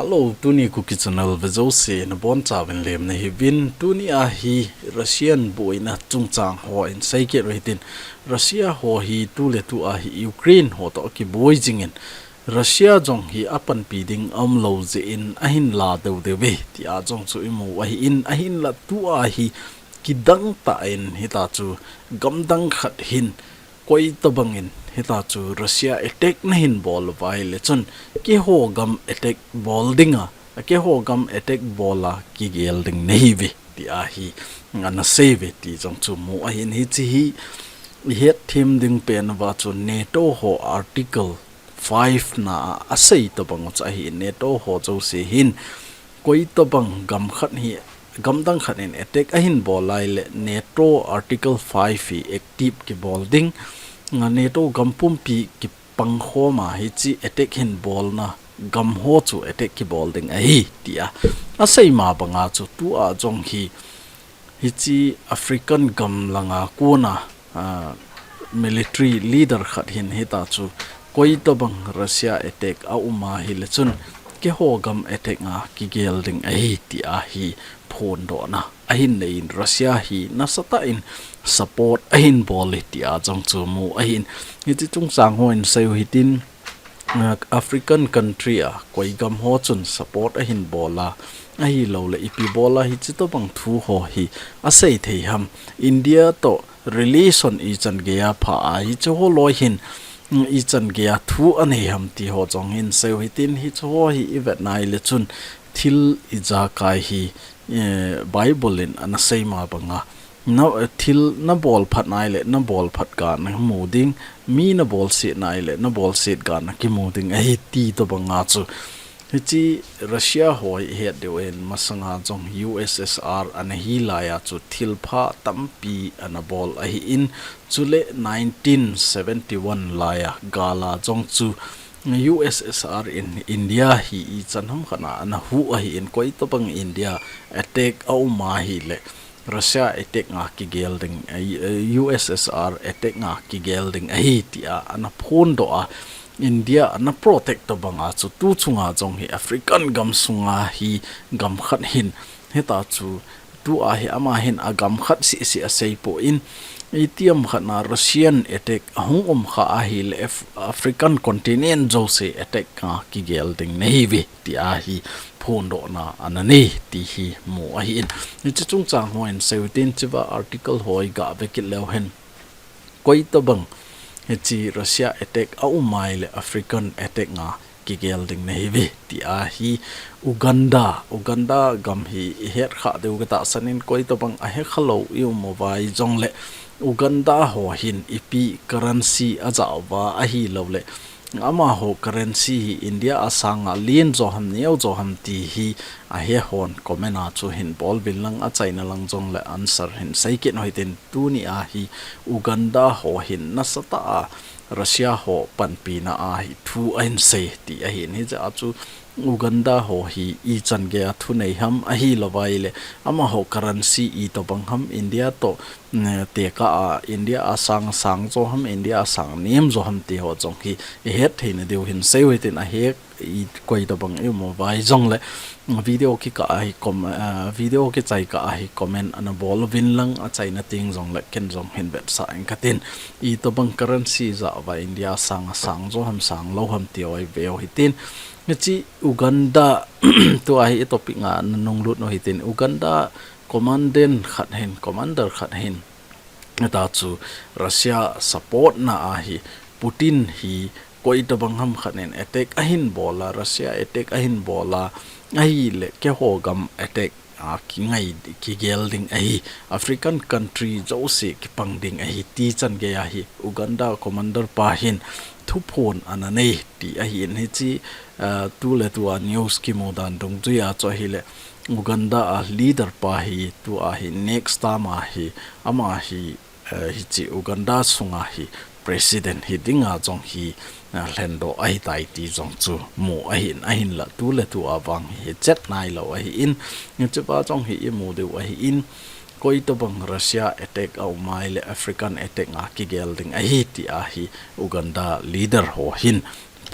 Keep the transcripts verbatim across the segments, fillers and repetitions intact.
Hello, tuni Kuki Channel vejouse nabonchauvin lemna hiuvin. Tuni a hi Russian boina chungchang ho insei kit u hitin, Russia ho hi tuletu a hi Ukraine ho toh akiboi jingin, Russia jong hi apanpi ding aumlou jeh in ahin la deu deu ve, tia jong chu imu ahin, ahinla tua hi kidang tah in hitachu gamdang khat hin koitobangin hitachu Russia attack nahin bol uva ahile chun keiho gam attack bol dinga, keiho gam attack bola kigel ding nahiuve, tia hi ana seiuve ti jong chu mu ahin. Hiche hi ihet them ding pen uva chu NATO ho Article five na a asei tobang u chu ahi. NATO ho jouse hin koitobang gam khat hi, gamdang khat in attack ahin bol ahile NATO Article five hi active kibol ding, NATO gam pumpi kipangkhom a hiche attack hin bolna gam ho chu attack kibol ding ahi, tia asei ma banga chu tua jong hi hiche African gam langa kona military leader khat hin hitachu koitobang Russia attack aum ahile chun keiho gam attack a kigel ding ahi, tia hi phondohna ahin nei in, Russia hi nasatah in support ahin bol e, tia jong chu mu ahin. Hiche chungchang ho insei u hitin, African country a koi gam ho chun support ahin bola, ahilouleh ipi bola hiche tobang thu ho hi asei thei ham, India toh relation ichan geiya pha a hiche ho loi hin ichan geiya thu anei ham ti ho jong hin sei u hitin, hiche ho hi ivet na ahile chun thil ijakai hi Bible in ana sei ma banga, thil nabol phat na ahile nabol phat ga namu ding, mi nabol set na ahile nabol set ga nakimu ding ahi ti tobanga chu hiche Russia ho hi ihet diu ahin, masanga jong USSR ana hi laiya chu thilpha tampi ana bol ahin, chule nineteen seventy-one laiya gala jong chu USSR in India hi ichan ham khat a ana huh ahin, koitobang India attack aum ahile Russia attack a kigel ding, USSR attack a kigel ding ahi, tia ana phondoh a, India ana protect tobanga chu tu chunga jong hi African gam sunga hi gam khat hin hitachu tua hi ama hin agam khat seh seh asei poi, itiham khat a Russian attack ahung umkha ahile African continent jouse attack a kigel ding nahiuve, tia hi phondohna ana nei ti hi mu ahin. Hiche chungchang ho insei u hitin, hichea article ho iga ve kit leu hen, koitobang hiche Russia attack aum ahile African attack a kigel ding nahiuve, tia hi Uganda, Uganda gam hi ihet kha diu katahsan in, koitobang ahekha lou ium uva jongle Uganda ho hin ipi currency ajah uva ahilouleh amaho currency hi India a sanga len jo ham neo jo ham ti hi ahe hon comment a chu hin bol uvin lang, achaina lang jongle answer hin sei kit u hitin, tuni a hi Uganda ho hin nasatah a Russia ho panpina a hi thu ahin sei ti ahin, hijeh a chu Uganda ho hi ichan geiya thunei ham, ahilouva ahile amaho currency itobang ham, India toh tekah a India a sang sang jo ham, India a sang nem jo ham ti ho jong hi ihet theina diu hin sei u hitin, ahe koitobang ium uva jongle video kikah a hi com-, video kichai kah a hi comment ana bol uvin lang, achaina teng jongle ken jong hin vetsah inge katin, itobang currency jah uva India a sang, sang jo ham sang lou ham ti ho ive u hitin, hiche Uganda tua hi itopic a nanunglut u hitin, Uganda commandant khat hin, commander khat hin, hitachu Russia support na a hi Putin hi koitobang ham khat in attack ahin bola, Russia attack ahin bola ahile keiho gam attack a kingai, kigel ding ahi, African country jouse kipang ding ahi ti chan geiya hi Uganda commander pa hin thuphon ana nei ti ahin, hiche tuletua news kimu dan dungjuia chu ahile Uganda a leader pa hi tua hi next term a hi ama hi hiche Uganda sunga hi president hi dinga jong hi lhendoh ahitai ti jong chu mu ahin, ahinla tuletua vang hi chet nailou ahin, hichea jong hi imu diu ahin, koitobang Russia attack aum ahile African attack a kigel ding ahi tia hi Uganda leader ho hin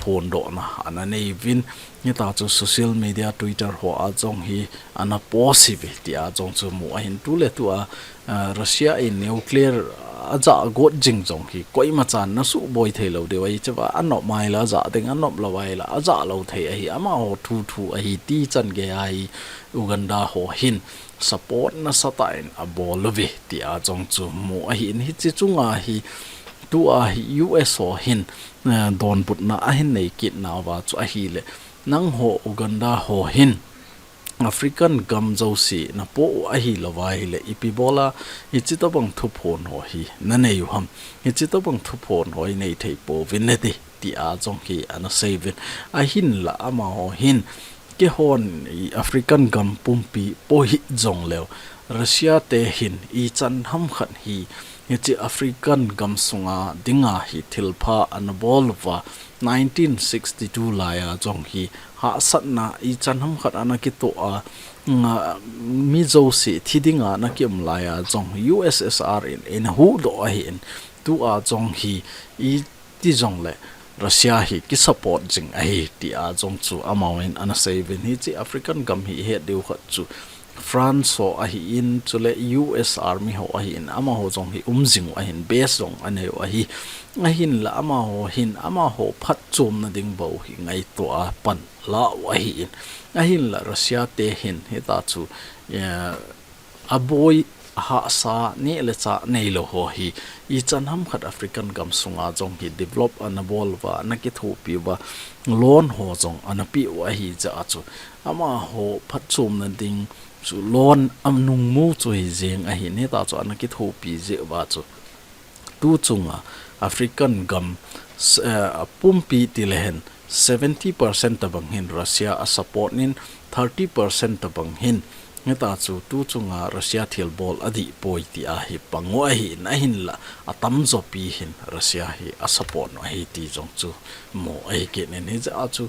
phondohna ana nei uvin, hita chu social media, Twitter ho a jong hi ana post uve tia jong chu mu ahin. Tu le tu a, ah, Russia in nuclear ajah got jing jong hi koima chan ana suboi thei lou diu ahi, chua anop mai le ajah ding, anop lou mai le ajah lou thei ahi, amaho thu thu ahi ti chan gei a hi Uganda ho hin support nasatah in abol uve tia jong chu mu ahin. Hiche chunga hi tua hi U S ho hin, eh, donbutna ahin nei kit nauva chu ahile, nangho Uganda ho hin African gam jouse napoh u ahilou va ahile, ipi bola hiche tobang thuphon ho hi nanei u ham, hiche tobang thuphon ho hi nei thei pouvin nate tia jong hi ana sei uvin. Ahinla amaho hin, keihon i African gam pumpi po hih jongleu, Russia te hin ichan hamkhat hi hiche African gam sunga dinga hi thilpha ana bol uva, nineteen sixty-two laiya jong hi hahsatna ichan hamkhat ana kitoh a, nga, mi jouse thi dinga ana kium laiya jong U S S R in eina huhdoh ahin, tua jong hi iti jongle Russia hi kisupport jing ahi tia jong chu amahon ana sei uvin. Hiche African gam hi ihet diu khat chu France ho ahin, chule U S Army ho ahin, amaho jong hi um jing u ahin, base jong anei u ahi. Ahinla amaho hin, amaho phatchomna ding bou hi ngaito a pan la u ahin. Ahinla Russia te hin, hita chu, eh, aboi, ahahsa, neh le chah neilou ho hi ichan hamkhat African gam sunga jong hi develop ana bol uva, ana kithopi uva, loan ho jong ana pe u ahi jeh a chu, amaho phatchomna ding chu loan anungmu chu hi jeng ahin, hita chu ana kithopi jeh uva chu tu chunga African gam s-, eh, pumpi tile hen seventy percent tobang hin Russia asupport in, thirty percent tobang hin hita chu tu chunga Russia thilbol adih poi tia hi pang u ahin, ahinla atamjo pi hin Russia hi asupport u ahi ti jong chu mu ahi kit in. Hijeh a chu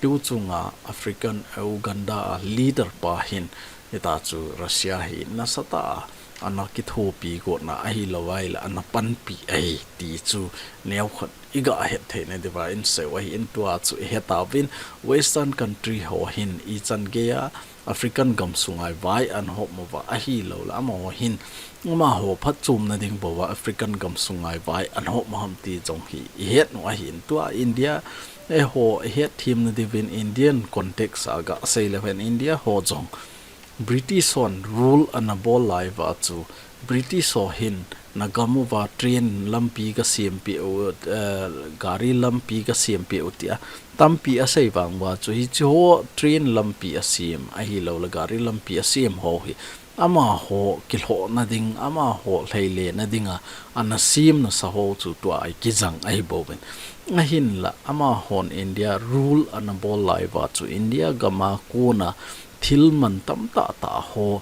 tu chunga African, eh, Uganda a leader pa hin hita chu Russia hi nasatah a ana kithopi gotna ahilou ahile ana panpi ahi ti chu neokhat iga het theina diuva insei u ahin, tua chu ihet tauvin, Western country ho hin ichan geiya African gam sunga vai ana hom uva ahilouleh amaho hin, amaho phatchomna ding bouva African gam sunga vai ana hom u ham ti jong hi ihet u ahin, tua India eiho ihet themna diuvin Indian context a gasei leu hen India ho jong British hon rule ana bol lai uva chu, British ho hin nagam uva train lampi gasempeh u, eh, gari lampi gasempeh u tia tampi asei vang uva chu, hiche ho train lampi asem ahilouleh gari lampi asem ho hi amaho kilhohna ding, amaho lheilena dinga ana sem nasa ho chu tua a ikijang ahi bouvin. Ahinla amahon India rule ana bol lai uva chu India gam a kona thil man tamtah tah ho,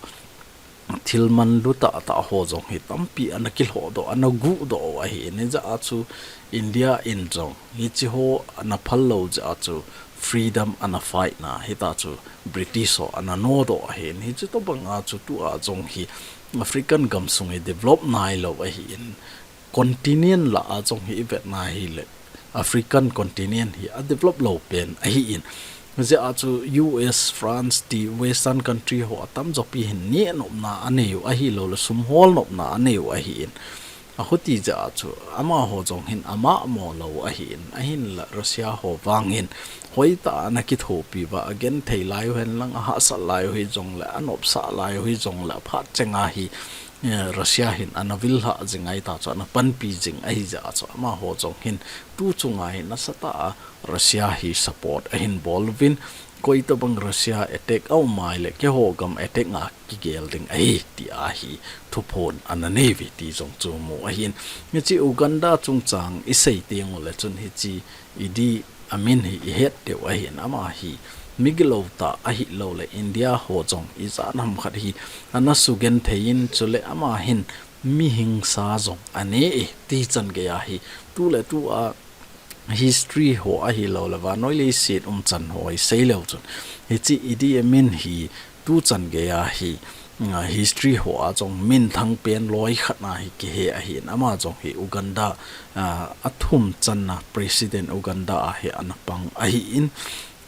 thil man lu tah tah ho jong hi tampi ana kilhohdoh, ana guhdoh u ahin, hijeh a chu India in jong hiche ho ana phal lou jeh a chu freedom ana fight na, hita chu British ho ana nodoh ahin, hiche tobang a chu tua jong hi African gam sung hi develop nailou ahin, continent lah a jong hi ivet na hileh African continent hi adevelop lou pen ahin. Hijeh a chu U S, France ti Western country ho atamjo pi hin neh nopna anei u ahilouleh sum hol nopna anei u ahin. Achuti jeh a chu amaho jong hin amahmo lou ahin. Ahinla Russia ho vang hin hoitah a ana kithopi uva, agenthei lai u hen lang, ahahsat lai u hijongleh, anopsah lai u hijongleh, aphat chenga hi eh, Russia hin ana vil lhah jing ahitah chu ana panpi jing ahijeh a chu amaho jong hin tu chunga hi nasatah a Russia hi support ahin bol uvin, koi tobang Russia attack a um ahileh keiho gam attack a kigel ding ahi tia hi thuphon ana nei uve ti jong chu mu ahin. Hiche Uganda chungchang isei teng uleh chun hiche Idi Amin hi ihet diu ahin, ama hi migilou tah ahilouleh India ho jong ijat ham khat hi ana sugenthei in, chuleh ama hin mihingsa jong anei e ti chan geiya hi, tu le tu a history ho ahilouleh vannoi leiset umchan ho isei leu chun, hiche Idi Amin hi tu chan geiya hi ah, history ho a jong minthang pen loi khat na hi kihe ahin, ama jong hi Uganda, ah, athum channa president Uganda a hi ana pang ahin.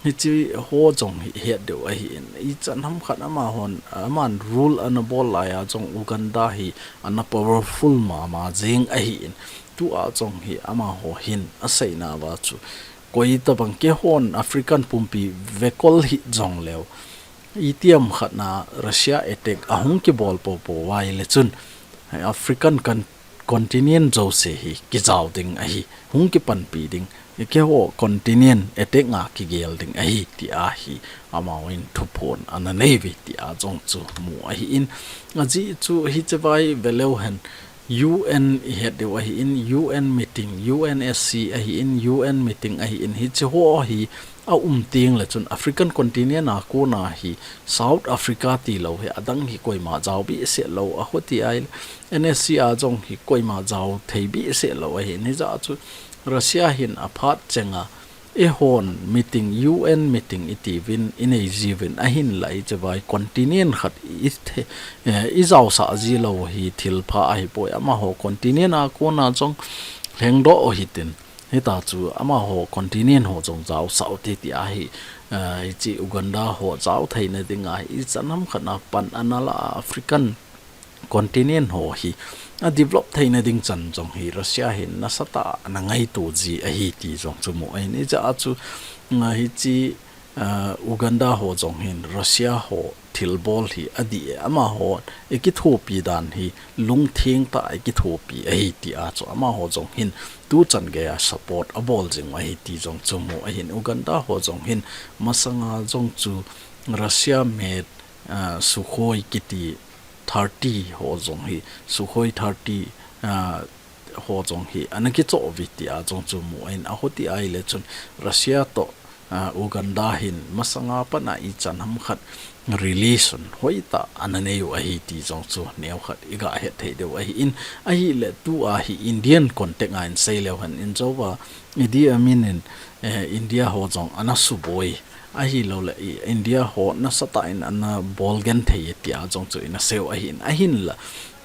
Hichi ho jong hi het deu ahin. Ichan ham khat amahon, aman rule ana bol lai a jong Uganda hi ana powerful mama jing ahin. Tua jong hi amaho hin aseina va chu, koi tabang keihon African pumpi vekol hi jong leu, itiam khat na Russia attack ahung kibol popo vai le chun, African con-, continent jouse hi kijao ding ahi, hung kipanpi ding, keiho continent attack nga kigel ding ahi, tia hi amahon thuphon ana nei uve, tia jong chu mu ahin. Ajeh chu hiche vai veleu hen, U N ihet deu ahin, U N meeting, U N S C ahin, U N meeting ahin, hiche ho hi aum teng le chun African continent a kona hi South Africa tilou hi adang hi koima jao behseh lou, aho ti ai le N S C a jong hi koima jao thei behseh lou ahin, hijeh chu Russia hin aphat chenga, eihon meeting, U N meeting itiuvin, inei jiuvin, ahinla hiche vai continent khat i the-, eh, ijaosah ji lou hi thilpha ahipoi, amaho continent a kona jong lhengdoh u hitin. Hita chu amaho continent ho jong jaosah u hite tia hi, eh, hiche Uganda ho jao theina dinga hi ichan ham khat na pan ana la a African continent ho hi a develop theina ding chan jong hi Russia hin nasatah a ana ngaito ji ahi ti jong chu mu ahin, hijeh chu, mm, hiche, ah, Uganda ho jong hin Russia ho thilbol hi adih e, amaho ikithopi dan hi lungtheng tah a ikithopi ahi tia chu amaho jong hin tuchan geiya support abol jing u ahi ti jong chu mu ahin, Uganda ho jong hin masanga jong chu Russia made, ah, Sukhoi kiti thirty ho jong hi, Sukhoi thirty, ah, ho jong hi ana kichoh uve tia jong chu mu ahin, aho ti ai le chun Russia toh, ah, Uganda hin masanga pat a ichan ham khat relation hoitah ana nei u ahi ti jong chu neokhat iga het thei deu ahin, ahile tua hi Indian context a isei leu hen, injouva Idi Amin in, eh, India ho jong ana suboi, ahilouleh i India ho nasatah in ana bol genthei e tia jong chu ina sei u ahin, ahinla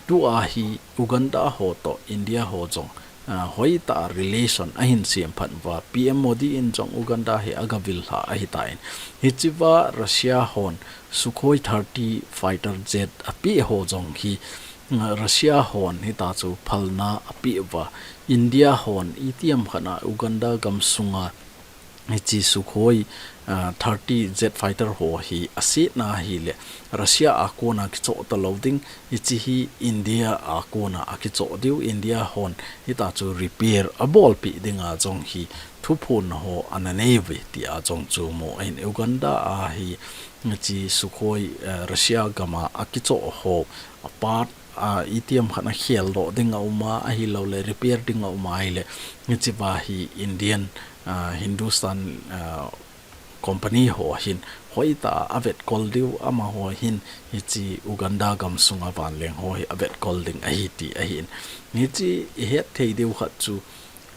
tua hi Uganda ho toh India ho jong, ah, hoitah a relation ahin semphat uva, P M Modi in jong Uganda hi aga vil lha ahitan, hichea Russia hon Sukhoi thirty fighter jet apeh ho jong hi, ah, Russia hon hita chu phalna apeh uva, India hon itiam khat na Uganda gamsunga hiche Sukhoi, ah, thirty jet fighter ho hi asetna ahile Russia a kona kichoh talou ding, hiche hi India a kona akichoh diu, India hon hita chu repair abolpeh dinga jong hi thuphon ho ana nei uve tia jong chu mu ahin, Uganda a hi hiche Sukhoi, eh, Russia gama akichoh ho a part, ah, itiam khat na kheldoh ding aum a, ahilouleh repair ding aum a ahile, hichea hi Indian, ah, Hindustan, ah, company ho hin hoitah a avetkol diu, amaho hin hiche Uganda gamsunga vanleng ho hi avetkol ding ahi ti ahin. Hiche ihet thei diu khat chu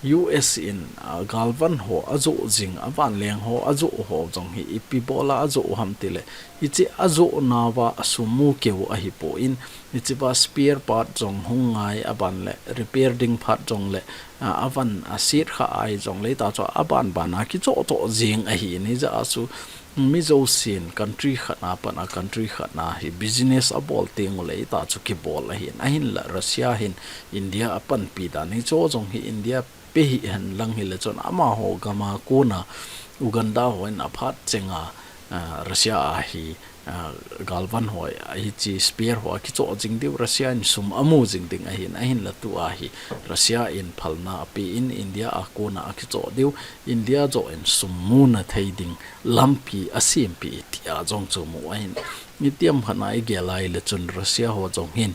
U S in, ah, galvan ho ajoh jing, avanleng ho ajoh ho jong hi ipi bola ajoh u ham tile, hiche ajoh nauva asum mu keu ahipon, hichea spare part jong hung ngai, aban le repair ding phat jong le, ah, avan aset kha ahi jong le, hita chu aban ban a kichoh choh jing ahin, hijeh a chu mi jousen country khat na pat a country khat na hi business abol teng uleh hita chu kibol ahin, ahinla Russia hin India apanpi dan hiche jong hi India pe hih hen lang hile chun amaho gama kona Uganda hon aphat chenga, ah, Russia a hi, ah, galvan ho, hiche spare ho akichoh jing diu, Russia in sum amu jing ding ahin, ahinla tua hi Russia in phalna apen India a kona akichoh diu, India joh in sum muna thei ding lampi asempeh tia jong chu mu ahin. Itiam khat na igel a ahile chun Russia ho jong hin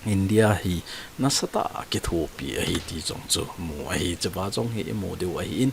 India hi nasatah a kithopi ahi ti jong chu mu ahi, hichea jong hi imu diu ahin,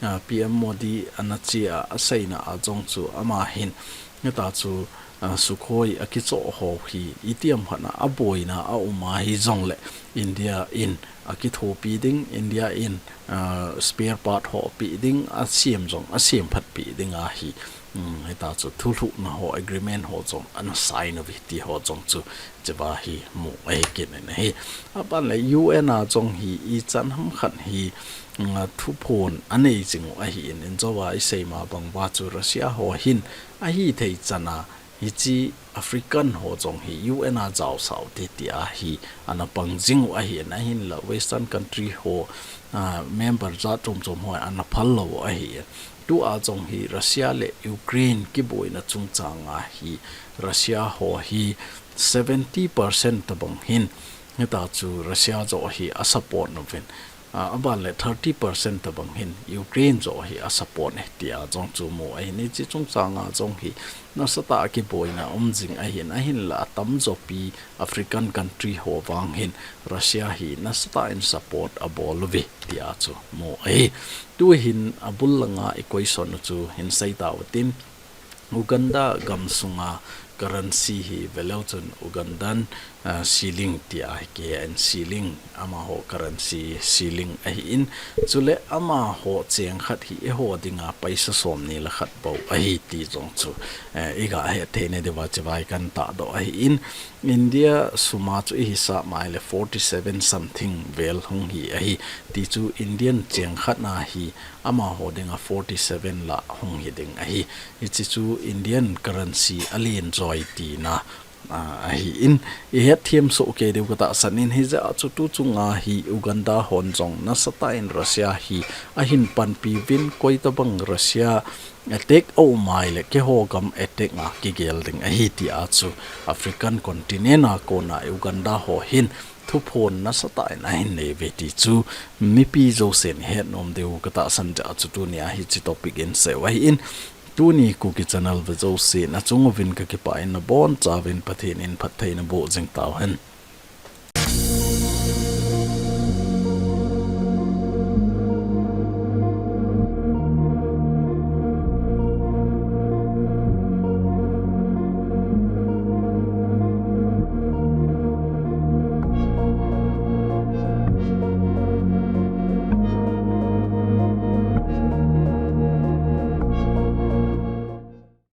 ah, P M Modi ana che a, aseina a jong chu ama hin, hita chu, uh, Sukhoi akichoh ho hi itiam khat na aboina a um ahi jongle India in akithopi ding, India in uh, spare part ho pi ding, asem jong asem phat pi ding ahi. Um, hita chu thulhuhna ho, agreement ho jong ana sign uve ti ho jong chu cheva hi mu ahi kit in ahi. Aban le U N a jong hi ichan ham khat hi, um, thuphon anei jing u ahi in, injo a isei ma bang uva chu Russia ho hin ahithei chan a hiche African ho jong hi U N a jaosah u te tia hi ana pang jing u ahi in, ahinla Western country ho, uh, member jat chom chom ho ana phal lou u ahi in. Tua jong hi Russia le Ukraine kiboina chungchang a hi Russia ho hi seventy percent tabang hin hita chu Russia joh hi asupport uvin, uh, aban le thirty percent tabang hin Ukraine joh hi asupport e tia jong chu mu ahi in, hiche chungchang a jong hi nasatah a kiboina um jing ahi in, ahinla atamjo pi African country ho vang hin Russia hi nasatah in support abol uve tia chu mu ahi. Tuhin abul langa i question u chu hin sei tau tin, Uganda gam sunga currency hi veleu chun Ugandan, uh, shilling tia hi kei in, shilling, amaho currency shilling ahi in, chule amaho cheng khat hi eiho dinga paisa somni le khat bou ahi ti jong chu, uh, iga hetthei na diuva chevai kan tahdoh ahi in, India sum a chu ihisap mai le forty seven something vel hung hi ahi. Ti chu Indian cheng khat na hi amaho dinga forty seven lah hung hi ding ahi. Hiche chu Indian currency alen joi tina, ah, ahi in, ihet them soh kei diu katahsan in, hijeh a chu tu chunga hi Uganda hon jong nasatah in Russia hi ahin panpi uvin, koi tabang Russia attack aum mai le keiho gam attack a kigel ding ahi tia chu African continent a kona Uganda ho hin thuphon nasatah in ahin nei uve ti chu mipi jousen ihet nom diu katahsan jeh a chu tunia hiche topic in sei u ahi in, tuni Kuki channel ve jousen achung uvin kakipah in nabonchauvin Pathen in phatthei naboh jing tauhen.